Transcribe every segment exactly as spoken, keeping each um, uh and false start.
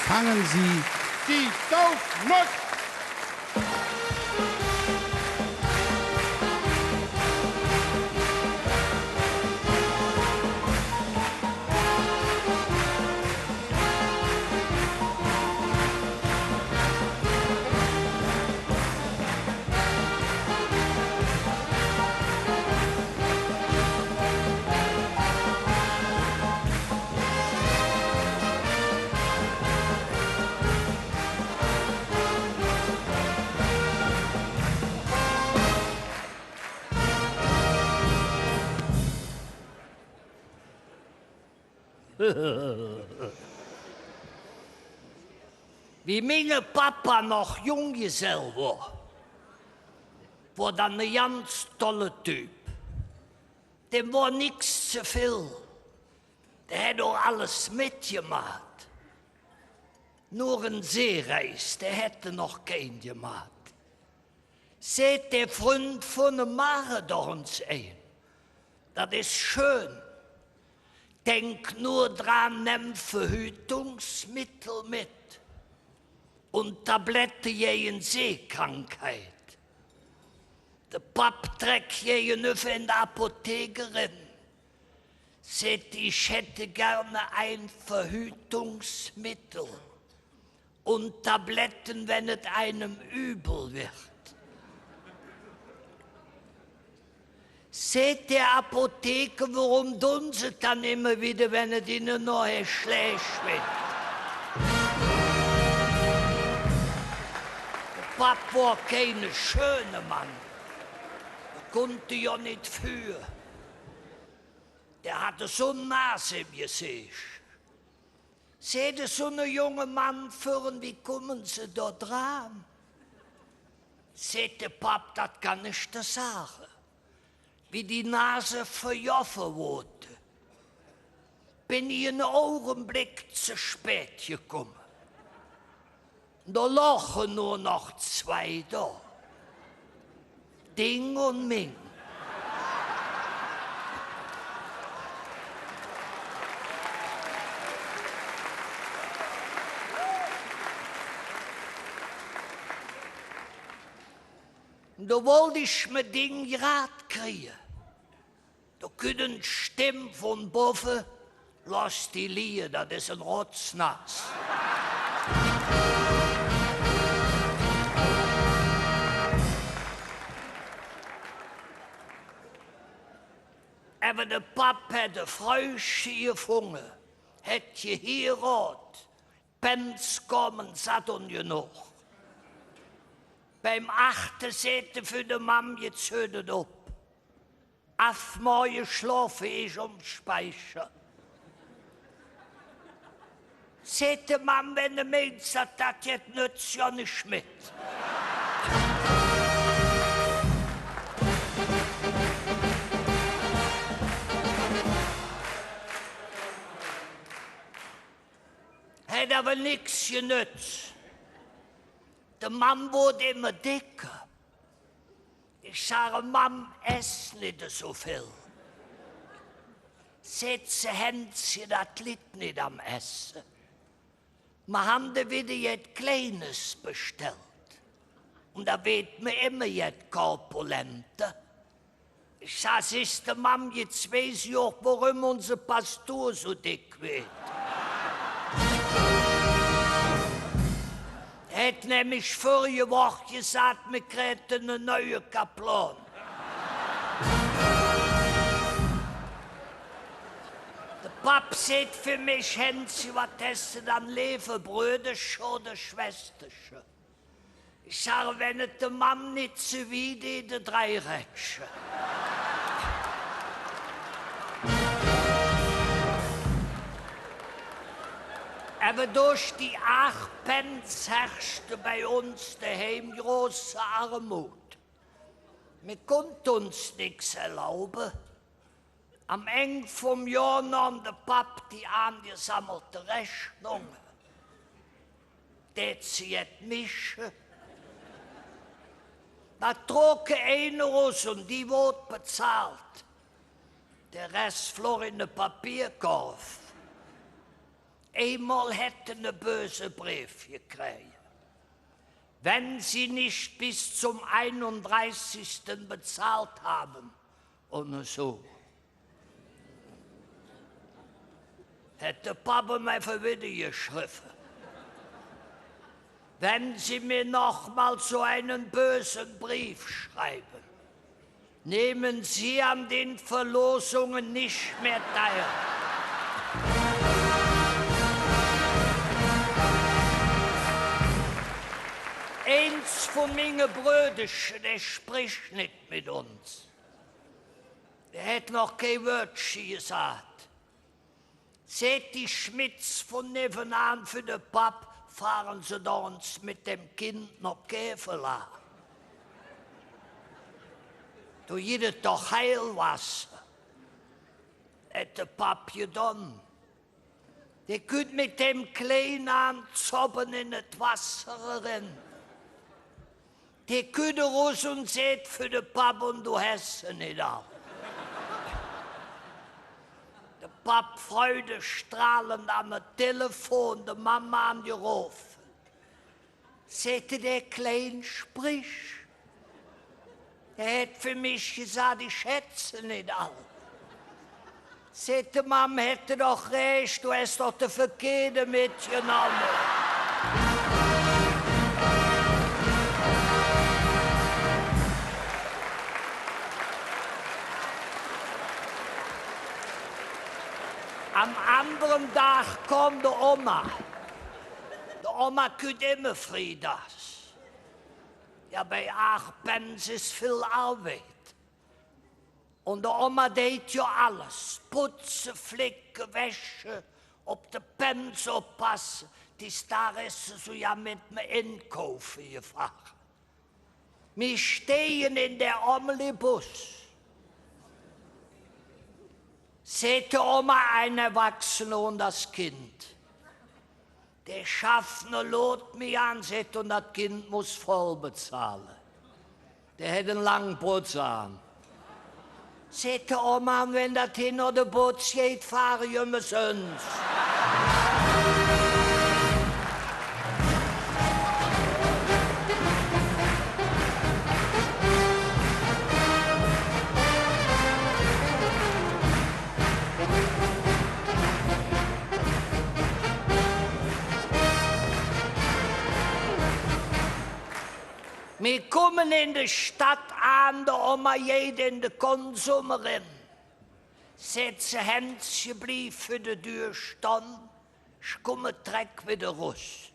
Empfangen Sie die Saufnuss! Wie minge Papa noch Junggesell wor, wor dat ene ganz tolle Typ. Däm wor nix ze vill. Dä hät och alles metgemaht. Nor en Seereis, dä hät hä noch kein gemaht. Säht dä Fründ vun im: Maach der ens ein. Dat es schön. Denk nor dran, nemm Verhütungsmittel met un Tablette gäge Seekrankheit. Der Papp treckt gägenüvver en de Apothek eren. Säht: Ich hätte gerne ein Verhütungsmittel und Tabletten, wenn et einem übel wird. Säht der Apotheker: Woröm dun Se et dann immer widder, wann et Inne nohher schlääch weed? Der Papp wor keine schöne Mann. Hä kunnt jo nit för. Dä hatt su en Nas em Geseech. Säht esu ene junge Mann vör en: Wie kummen Se do dran? Säht der Papp: Dat kann ich dir sage. Wie die Nase vergovve woodte, ben ich ene Augenbleck ze späd gekumme. Do loge nor noch zwei do. Ding un ming. Do wollt ich mer Ding grad krige. Do kütt en Stemm vun bovve: Loss die lige, dat es en Rotznass. Ävver der Papp hät e Fräuche gefunge, hät gehierodt, Pänz kome satt un genog. Beim Achte säht hä för de Mamm: Jetz hürt et op. Av morge schlofe ich om Speicher. Säht de Mamm: Wann de meins, dat dat jet nötz, gonn ich met. Hät ävver nix genötz. De Mamm woodt immer decker. Ich sage: Mamm, ess nit esu vill. Säht se: Hänsche, dat litt nit am Esse. Mer han do widder jet Kleines bestellt. Un do weed mer immer jet korpulenter. Ich sag: Sühs de, Mamm, jetz weiß ich och, woröm unse Pastur esu deck weed. Hä hät nämlich vörige Woch gesaht, mer kräte ene neue Kaplon. Der Papp säht för mich: Hänsche, wat häs de dann leever, Bröderche oder Schwesterche? Ich sage: Wann et der Mamm nit ze wih deit, e Dreirädche. Ävver durch die aach Pänz herrschte bei uns doheim große Armut. Mer kunnte uns nix erlaube. Am Eng vum Johr nohm der Papp die aangesammelte Rechnunge, dät se jet mische. Do trok hä eine erus un die woodt bezahlt. Der Ress flog en der Papierkorv. Eimol hät hä ene böse Breef gekräge. Wenn Sie nicht bis zum einunddreißigsten bezahlt haben, un su. Hät der Papp im effe widder geschrevve: Wenn Sie mir noch mal so einen bösen Brief schreiben, nehmen Sie an den Verlosungen nicht mehr teil. Eins vun minge Brödercher, dä sprich nit met uns. Dä hät noch kei Wöödche gesaht. Säht die Schmitz vun nevvenaan för der Papp: Fahren Se doch ens met dem Kind noh Käfela. Do gitt et doch Heilwasser. Hät der Papp gedon. Dä kütt met dem Klein aan zobben en et Wasser eren. Dä kütt erus un säht för der Papp: Un do häs se nit all. Der Papp freudestrahlend an et Telefon, de Mamm aangerofe. Säht hä: Der Klein sprich. Dä hät för mich gesaht, ich hätt se nit all. Säht de Mamm: Häs de doch rääch, do häs doch de Verkehrte metgenomme. Am andere Dag kom de Oma. De Oma kütt immer friedags. Jo, bei aach Pänz es vill Arbeid. Un de Oma deit jo alles: putze, flecke, wäsche, op de Pänz oppasse. Des Dags es se sugar met mer enkaufe gefahre. Mir steigen en der Omnibus. Säht de Oma: Ein Erwachsener und das Kind. Der Schaffner loot mich aan, säht: Un dat Kind muss voll bezahle. Dä hät en lang Botz aan. Säht de Oma: Un wenn dat hin noh der Botz geiht, fahre ich ömesöns. Mir kumme en der Stadt aan, de Oma geiht en de Konsum eren. Säht se: Hänsche, bliev vür der Dür stonn, ich kumme drägg widder erus.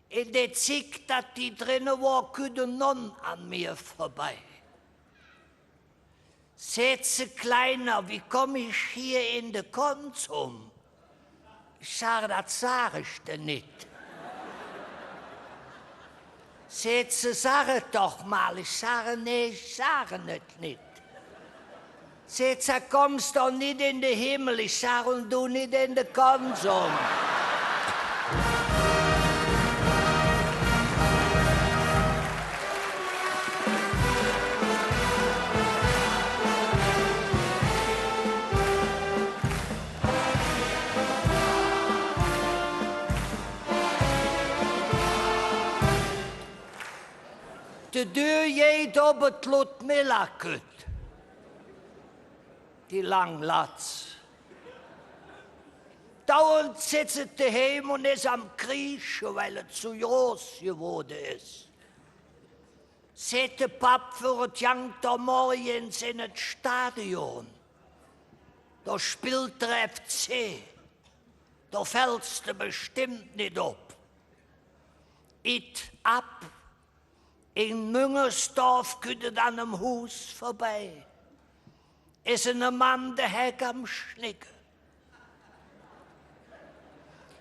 En der Zigg, dat die dren wor, kütt en Nonn an mir vörbei. Säht se: Kleiner, wie komm ich hier en der Konsum? Ich sage: Dat sag ich der nit. Säht se: Sag et doch mal. Ich sage: Nä, ich sage et nit. Säht se: Kumms doch nit en der Himmel. Ich sage: Un do nit en der Konsum. De Dür geiht op, et Ludmilla kütt. Die lang Latz. Dauernd sitz et doheim un es am Kriesche, weil et zo groß gewoode es. Säht de Papp: Föhr et jank doch morgens en et Stadion. Do spillt der F C. Do fälls de bestemmp nit op. Iht av. En Müngersdorf kütt et an enem Huus vörbei. Es ene Mann, dä hät am Schnigge.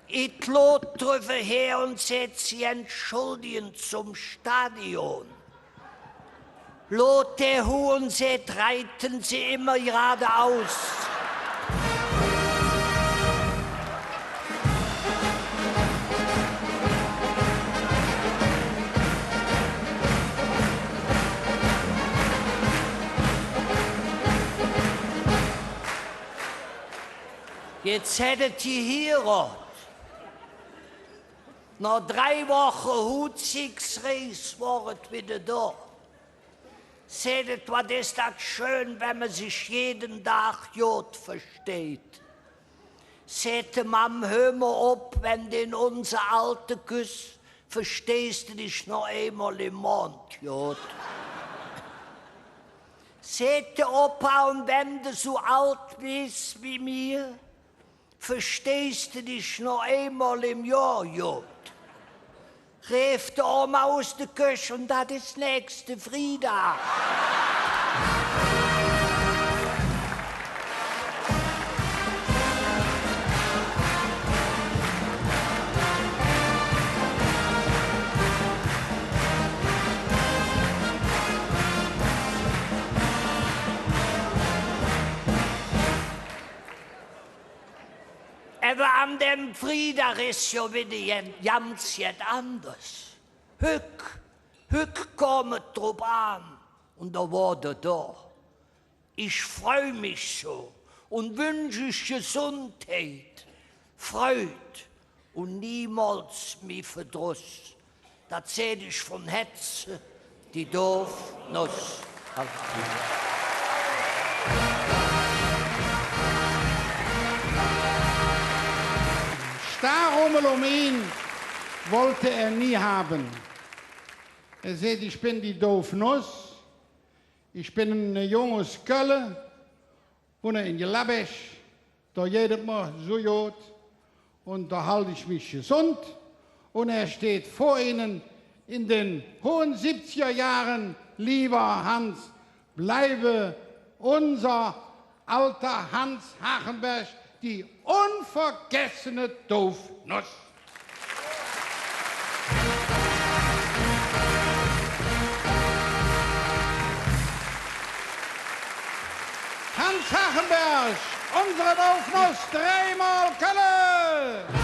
Iht loot drüvver her un säht: Sie entschuldigen, zum Stadion. Loot dä huh un säht: Reiten Sie immer geradeaus. Jetz hät et gehierodt. Noh drei Woche Huhzicksrees wor et widder do. Säht et: „Wat es dat schön, wann mer sich jeden Dag god versteiht.“ Säht de Mamm: „Hür mer op, wann de dä unse Aale küss, versteihs de dich noch eimol em Mond god.“ Säht der Opa: „Un wann de su ald bes wie mir, versteihs de dich noch eimol em Johr god.“ Reef de Oma us der Köch: „Un dat es nächste Friedag.“ Ävver an däm Friedag es jo widder jet, ganz jet anders. Hügg, hügg kütt et drop aan, un do wor dä do. Ich freu mich su un wünsch üch Gesundheit, Freud un niemols mih Verdross. Dat säht üch vun Hätze die Doofnuss. Starrummel öm in wollt hä nie han. Hä säht: „Ich ben die Doofnuss, ich ben ene Jung us Kölle, wonne en Gladbeck, do geiht et mer su god un do hald ich mich gesund.“ Un hä steiht vür Ihnen en de hohe sibbziger Johre, leeve Hans, bliev uns aale Hans Hachenberg, die unvergessene Doofnuss. Hans Hachenberg, unsere Doofnuss, dreimol Kölle!